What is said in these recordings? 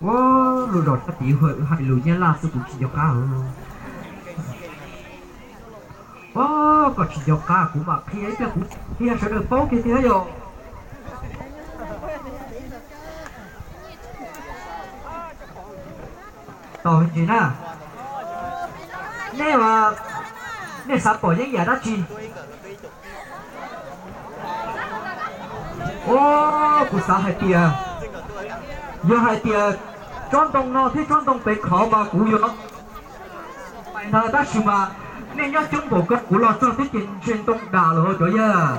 Ua, lub zos sab tid hais lus Nyab Laj xwb kuv tsis nco qab. Ua, koj tsis nco qab kuv mam qhia ib pliag kuv qhia sawv daws paub kiag thiab yom. Tau ntsis na. Nej, nej xav pom yeeb yam dab tsi? Ua, kuv xav hais tias, yog hais tias tsob ntoo no thiab tsob ntoo pem qhov mas kuv yuav pais ntag, tab sis mas nej nyob coob npaum ko kuv los txog twb ces ntshe ntoo dam lawm cov yawg.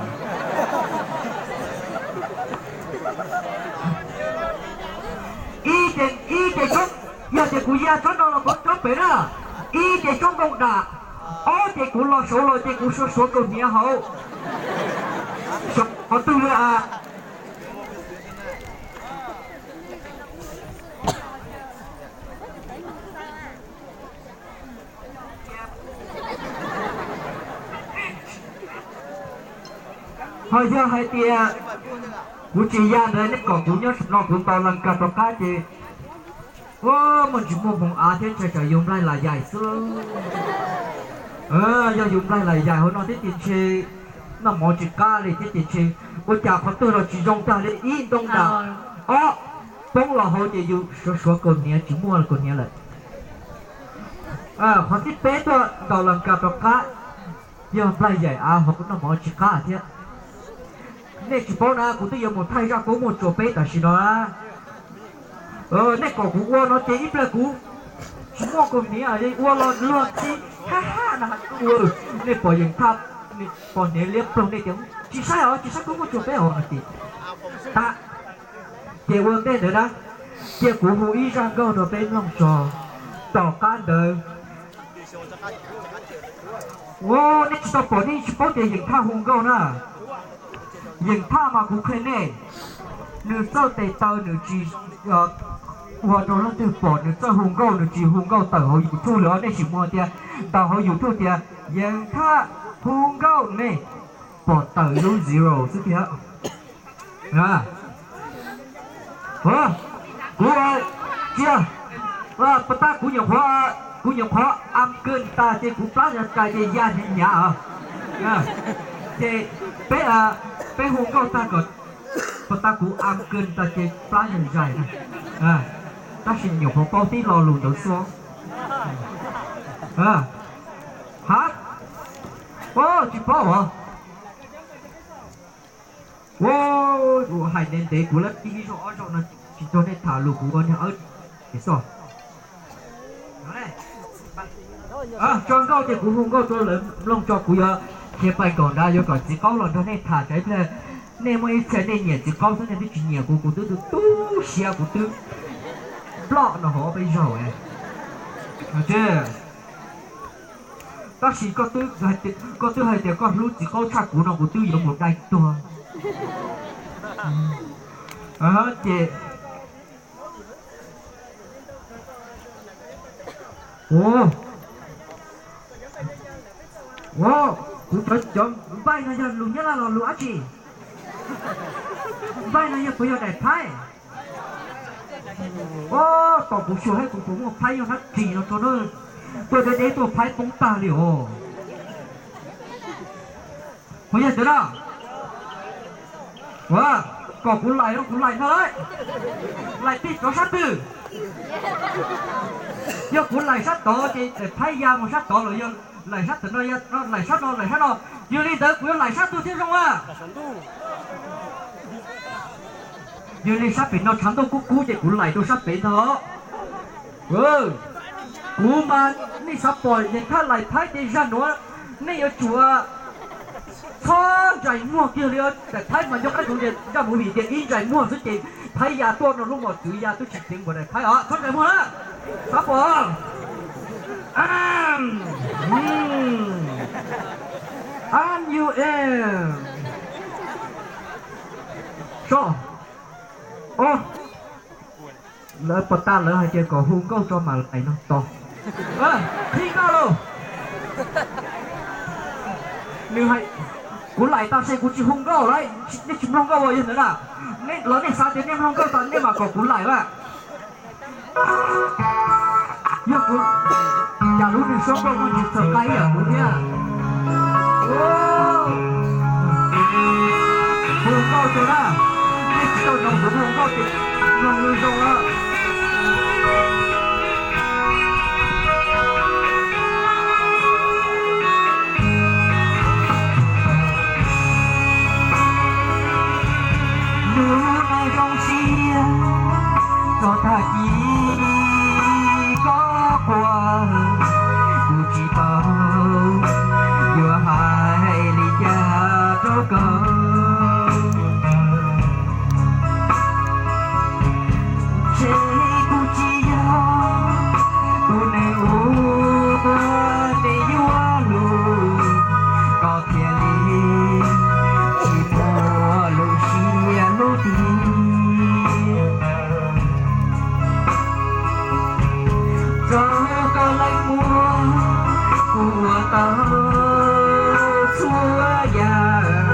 Ib ces, ib ces tsob, yog tias kuv ya tsob no los tsob pem na, ib ces tsob ntoo dam, ob ces kuv los saud los ces kuv suav suav kaus hniav hauv. Qhov twg li a? Ho yog hais tias kuv tsis ya ntawd nej kom kuv nyob no kuv ntaus lees kag rov qab ces, ua, muaj ntsis muaj hmoov av thiab ntshai tsam yus nplaig las yaim xwb. Yog yus nplaig las yaim hauv no thiab ces ntshe noj mov tsis qab li thiab ces ntshe ua cas qhov twg los tsis zoo tag li, ib ntoo dam, ob poob los hauv ces yus suav suav kaus hniav tsis muaj kaus hniav lawm. Qhov thib peb tuaj ntaus lees kag rov qab, yog nplaig yaim av hauv noj mov tsis qab thiab. Nej tsis paub na, kuv twb yuav mus thaij zaj koob muaj tsuas peb tam sim no na. Nej kom kuv ua no ces ib pliag kuv tsis muaj kaus hniav li, ua los luag txi ha ha na. Nej pom yeej thaj, pom hniav liab ploog nej tias tsis saib os, tsis saib koob muaj tsuas peb os no ces tas. Ces ua ntej ntawd na, cia kuv hu ib zaj nkauj rau peb mloog tso. Tom qab ntawd, ua, nej tsis tau pom nej tsis paub tias yeej thaj hu nkauj na. Yeej thaj mas kuv qhia nej, nws txawj tes taw nws tsis ua rau leej twg pom, nws txawj hu nkauj nws tsis hu nkauj tawm hauv YouTube li os. Nej sim mus tias ntaus hauv YouTube tias yeej thaj hu nkauj nej pom tawm lub zero xwb tiag. Kuv, cia, puas tas kuv nyuam qhuav, kuv nyuam qhuav am kawg tas ces kuv plab rais ces ya hnyav hnyav os. Ces peb, peb hu nkauj tag kom puas tas kuv am kawg tas ces plab rais rais na. Tab sis nyuam qhuav paub tib lo lus ntawd xwb. Ha, tsis paub os. Ua, hais ntev ntev kuv lab tib ib zaug ob zaug no tsis nrog nej tham lus kuv ua niag awb es xwb. Tso nkauj ces kuv hu nkauj rau lawv mloog tso, kuv yuav khiav pais nkaum nrad yuav kom txiv qaub los nrog nej tham tsam ib pliag nej muaj ib txhia nej nyiam txiv qaub xwb, nej twb tsis nyiam kuv, kuv twb tu tu siab, kuv twb nploj no hauv ob peb zaug. Tab sis koj twb hais tias koj hlub txiv qaub tshaj kuv no kuv twb yuav mus dai tuag. Ces kuv cov, cov npaij no yog lus Nyab Laj los lus dab tsi? Npaij no yog puas yog daim Thaib? Ua, tom kuv xyuas thiab kuv puas muaj Thaib nyob hnab ris no rau na. Tuaj deb deb tuaj Thaib poob tag li os. Puas yog tiag na? Ua, kom kuv laim no kuv laim ntag lauj. Laim plig rov sab twg? Yog kuv laim sab tod ces daim Thaib ya mus sab tod lawm, yog laim sab tod no, laim sab no, laim sab no, yog li ntawd kuv yuav laim sab twg thiaj zoo a? Yog li sab pem no tshav ntuj kub kub ces kuv laim rau sab pem ntag. Kuv mas nej xav pom yeej thaj laim Thaib ces zaj nuav nej yuav tsum txhob ntsais muag kiag li. Daim Thaib mas nco qab ntsoov tias zaj movie tias ib ntsais muag xwb ces Thaib ya tuaj no lub mos txwv ya twb tsis ceev npaum daim Thaib os. Txhob ntsais muag na. Xav pom? Am, am, u, am. So, o, lawv puas tas lawv hais tias kom hu nkauj tso mam laim no tos. Qhib nkauj lauj. Nws hais, kuv laim tas se kuv tsis hu nkauj lawm, nej tsis mloog nkauj ua yog ntawd na. Los nej xav tias nej mloog nkauj tas nej mam kom kuv laim lawm. Yog kuv, cas lub nws suab nkauj muaj tsis txog qaib yam kuv thiab. Hu nkauj rau na, nej tsis tau hnov kuv hu nkauj ces mloog zoo na. Lub neej zoo siab txog tag kis koj quaj, kuv tsis paub yuav hais li cas rau koj. Ntshe kuv tsis yog tus neeg uas nej yuav lus, koj thiaj li tsis muaj lub siab lub ntsws. Rau koj leej muaj, kuv ua tau txhua yam,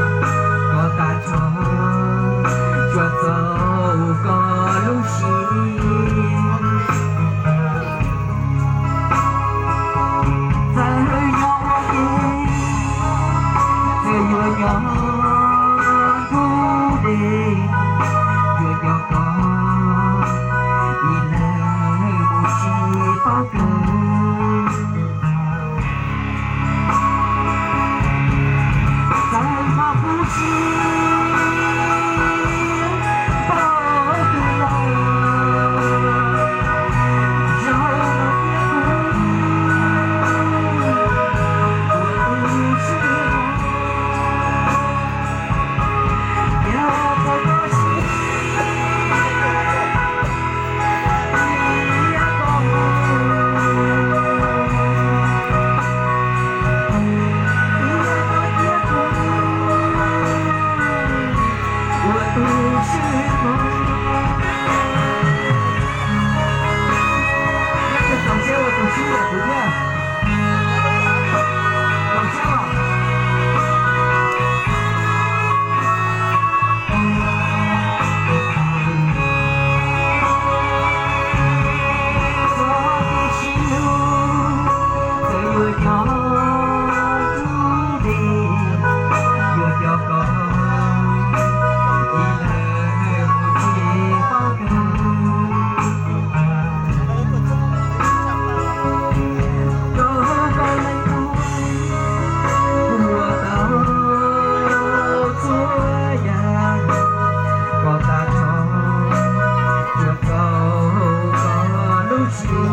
koj tag nrho tsuas txaus koj lub siab. Txawm nyob ua ke, txawm yuav nyob ntuj deb, yuav nco koj ib leeg mus tsis paub kawg. Txawm hmo kuv siab pom twg los, zaum no thiab kuv ua tus siab hlob. Yog thaum koj siab, yog koj mus, yog koj thiab kuv ua tus siab hlob. Nyob twj txaus siab ua tus siab yam kuv thiab. Txaus siab los? Txoj kev sib hlub txawm yuav nyob ntuj deb, yuav nco koj ib leeg mus tsis paub kawg. Rau koj leej muaj, kuv ua tau txhua yam, koj tag nrho tsuas txaus koj lub siab.